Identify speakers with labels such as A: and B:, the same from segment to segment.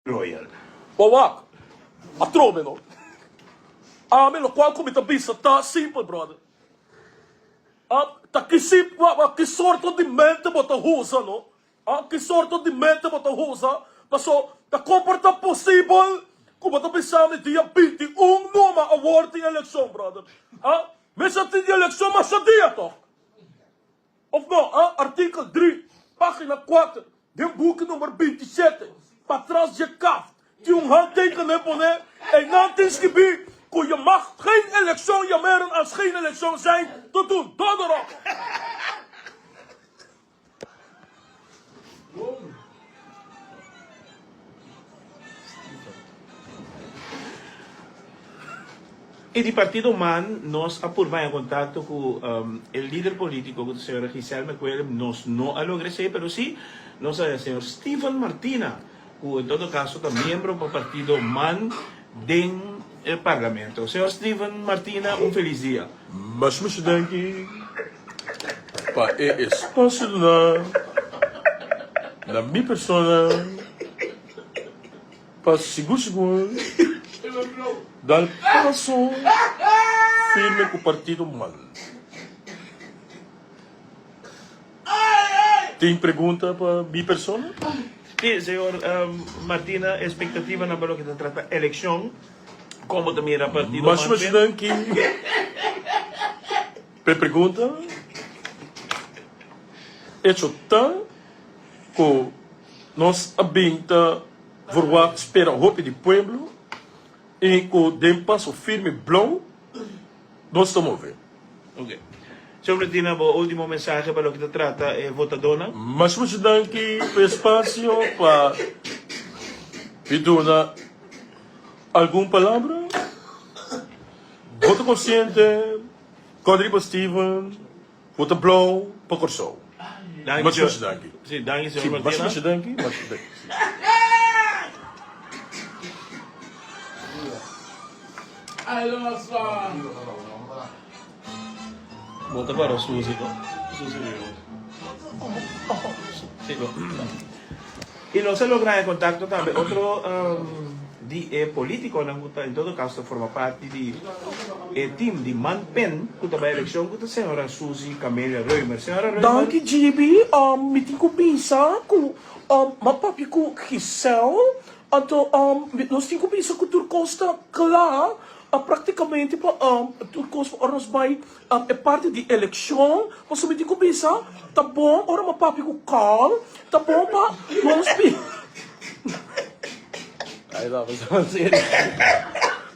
A: Royal.
B: Bo wak, atrobe no. Ami lokual ku mi ta bisa ta simpel brother. A ta ki sip wak wak ki sorto di mente bo ta usa no. A ki sorto di mente bo ta usa paso ta kon por ta posibel ku bo ta bisa mi dia 21 numa awor tin elekshon brother. A mester tin di elekshon masha dia tòg. Of no, a Artikel dri, pagina kuater, den buki number 27, patras dje kaft, tin un handtekening pone, einan tin skibí ku je mag geen elekshon jameren als geen elekshon zijn te doen. Donder op!
A: E di partido man nos a purba haña kontakto ku e lider politiko ku ta señora Giselle McWilliam, nos no a logra esei pero si nos a haña señor Steven Martina ku en todo kaso ta miembro pa partido man den e parlamento. Señor Steven Martina un felis dia.
B: Masha masha danki pa e espasio duna na mi persona. Pa sigur sigur dal paso firme ku partido mal. Tin pregunta pa mi persona?
A: Si, señor Martina, expectativanan pa loke ta trata eleccion, con bo ta mira partido
B: Masha masha danki pa e pregunta. Echo ta ku nos a bin ta Verwagt spera hopi di pueblo y cu den paso firme blou nos ta move.
A: Ok. Señor Martina, bo ultimo mensahe pa loke ta trata e votadonan?
B: Masha masha danki pa e espacio pa mi duna algun palabra. Bo ta consciente, Codribo Steven. Bo ta blou pa Kòrsou.
A: Danki,
B: Masha
A: señor.
B: masha danki.
A: Sí, danki,
B: Sí,
A: señor
B: masha
A: Martina.
B: masha danki, masha danki. Sí.
A: Bo ta para Suzy, no? Suzy Leon. Sí, no. I nos a logra haña kontakto tambe otro di e politikonan ku ta en todo kaso ta forma parti di e team di Man Pen ku ta bai elekshon ku ta señora Suzy Camelia Römer. Señora Römer.
B: Danki GB, mi tin ku bisa ku m'a papia ku Giselle, anto nos tin ku bisa ku tur kos ta kla praktikamente pa tur kos pa ora nos bai E parti di elekshon, pasobra mi tin ku bisa, ta bon ora mi a papia ku Carl, ta bon pa nos bi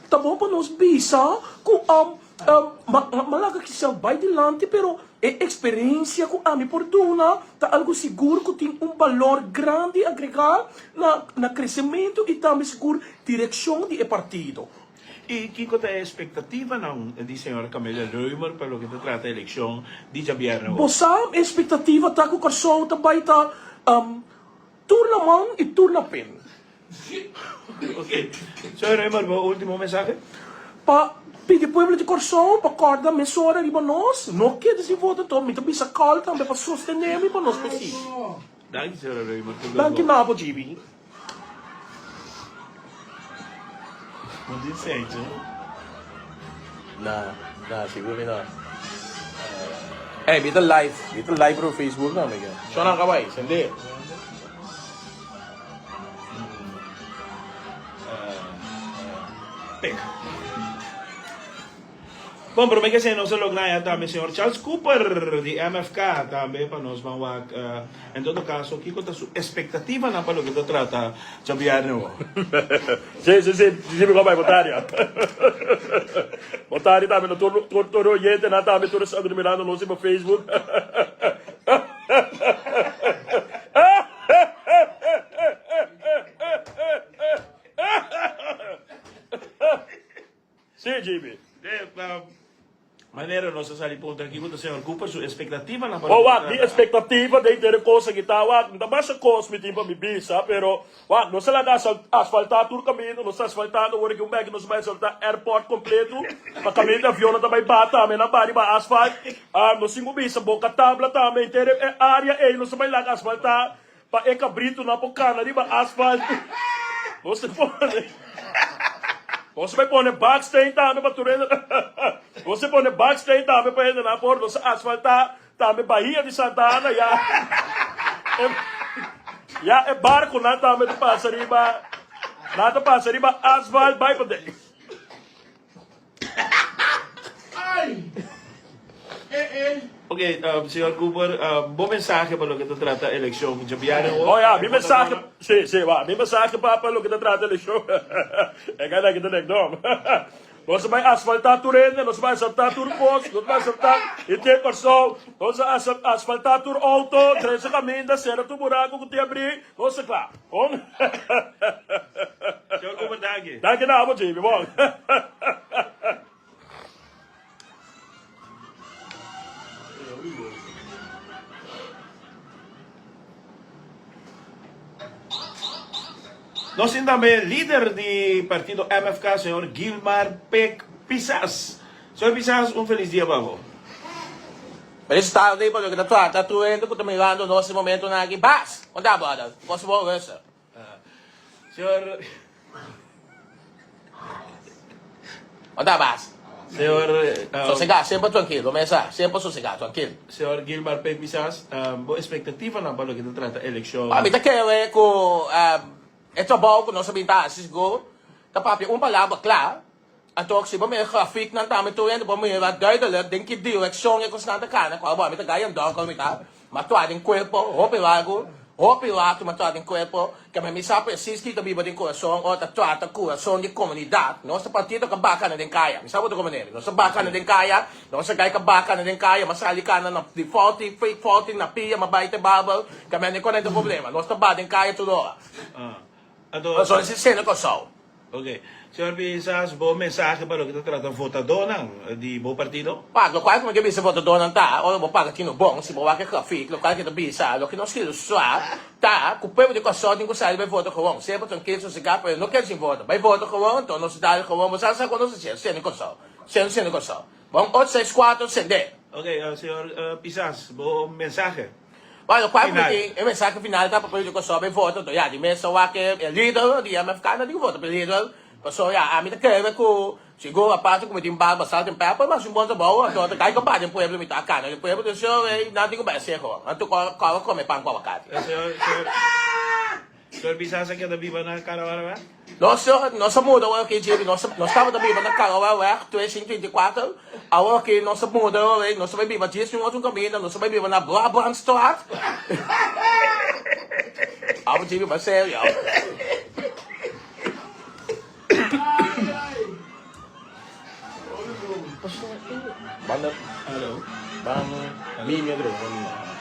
B: ta bon pa nos bisa ku mi a laga kisas bai dilanti, pero e eksperensia ku ami por duna ta algu sigur ku tin un balor grandi agregá na kresementu i tambe sigur direkshon di e partido.
A: I kiko ta e espektativanan di señora Camelia Römer pa loke ta trata elekshon di djabièrnè
B: Bo
A: awor?
B: sa, e espektativa ta ku Kòrsou ta bai ta tur na man i tur na pen.
A: Ok. Señor Römer, bo último mensahe?
B: Pa pidi pueblo di Kòrsou pa kòrda mesora riba nos, no keda sin vota anto mi ta bisa Carl tambe pa sostené mi pa nos por sigui.
A: Danki, señora Römer. Tur
B: Danki
A: los
B: na bo, GB.
A: No tin sexo.
C: Na, na, sigur mi no. Ey, mi ta live, mi ta live riba Facebook tambe ke. Shona ka bai, sende.
A: Pek. Bon, prome ke esei nos a logra haña tambe señor Charles Cooper di MFK tambe pa nos ban wak en todo caso kiko ta su expectativanan pa loke ta trata djabièrnè awor.
B: Sí, sí, sí, sí, mi bai botaria. Botaria tambe na tur tur tur oyentenan tambe tur esnan ku ta mirando nos riba Facebook. Sí, Jimmy.
A: De manera nos a sali puntra kiko ta señor Cooper su espektativanan pa
B: Oh,
A: loke
B: wak,
A: ta
B: mi
A: trata.
B: espektativa den tere kos aki ta, wak, no ta masha kos mi tin pa mi bisa, pero, wak, nos a laga asfaltá tur kaminda, nos ta asfaltando awor aki un bèki nos a bai asfaltá airport kompleto, pa kaminda di avionnan ta bai baha tambe, nan baha riba asfalt, ah, nos tin ku bisa Boca Tabla tambe, henter e área ei nos a bai laga asfaltá pa e kabritunan por kana riba asfalt. Nos ta pone Nos ta pone baksteen tambe pa tur hende Nos ta pone baksteen tambe pa hendenan por nos a asfaltá tambe Bahia di Santa Ana ya e ya e barkonan tambe ta pasa riba nan ta pasa riba asfalt bai pa den.
A: Ok, señor Cooper, bo mensahe pa loke ta trata eleccion djabièrnè awor?
B: Oh ya, mi mensahe, si, si, wak, mi mensahe pa pa loke ta trata eleccion, e gana aki ta nek dom. Nos a bai asfaltá tur hende, nos a bai asfaltá tur kos, nos a bai asfaltá henter Kòrsou, nos a asfaltá tur outo, drecha kaminda, sera tur buraku ku tin abrí, nos ta kla. Bon.
A: Señor Cooper, danki.
B: Danki na abo, Jimmy. Bon.
A: Nos tin tambe lider di partido MFK, señor Gilmar Pek Pisas. Señor Pisas, un felis dia pa bo.
C: Feliz tarde pa loke ta trata tur hende ku ta mirando nos e momentonan aki. Bas! Kon ta brother? Kos bo rustig?
A: Señor.
C: Kon ta Bas?
A: Señor.
C: Sosegá, semper trankil, bo mesa, semper sosegá, trankil.
A: Señor Gilmar Pek Pisas, bo espektativanan pa loke ta trata elekshon?
C: Mi ta kere ku e trabou ku nos a bin ta hasi sigur ta papia un palabra kla. Anto si bo mira grafieknan tambe tur hende por mira duidelijk den ki direccion e cosnan ta cana. Cual bo ami ta gaya donker mi ta, ma tua den cuerpo hopi largo, hopi rato ma tua den cuerpo, ke mi sa precies ki ta biba den curason ora ta trata curason di comunidad. Nos ta partido ka bacana den caya, mi sa bo ta comprende mi. Nos ta bacana den caya, nos ta gay ka bacana den caya, ma sali cana na di forty, fake forty na pia, ma bay te barber, ke mi a no ta problema. Nos ta ba den caya tur ora.
A: Anto.
C: Pasobra si sende Kòrsou.
A: Ok. Señor Pisas, bo mensahe pa loke ta trata votadónan di bo partido?
C: Pak, lokual ku mi ke bisa votadónan ta, ora bo paga kino bon, si bo wak e grafik, lokual ke ta bisa, loke nos ke ilustrá ta ku pueblo di Kòrsou tin ku sali bai vota gewoon. Semper trankil, sosegá, pero no keda sin vota. Bai vota gewoon, anto nos dal gewoon. Bo sa sa kon nos ta hasié, sende Kòrsou. Sende, sende Kòrsou. Bon, ocho, seis, kuater, sende.
A: Ok, señor Pisas, bo mensahe?
C: Bueno, cual cu mi tin e mensahe final ta pa pueblo di Kòrsou bay vota, anto ya di mesa wak e lider di MFK no tin cu vota pa e lider, pasobra ya ami ta kere cu sigur aparte cu mi tin barba salt and pepper mi haci un bon trabou, anto ta kai compa den pueblo mi ta cana den pueblo den señor ey nan tin cu bay haci gewoon, nan tur kòrda come pan cu aguacate.
A: Señor, señor, señor Pisas a keda biba na Karawareweg?
C: Nos nos a muda awor aki Jimmy, nos nos tabata biba na Karawareweg 324, awor aki nos a muda awor nos ta bai biba djis un otro kaminda, nos ta bai biba na Brabantstraat. Awor Jimmy bai serio. Banda, ban, mimi adre, ban.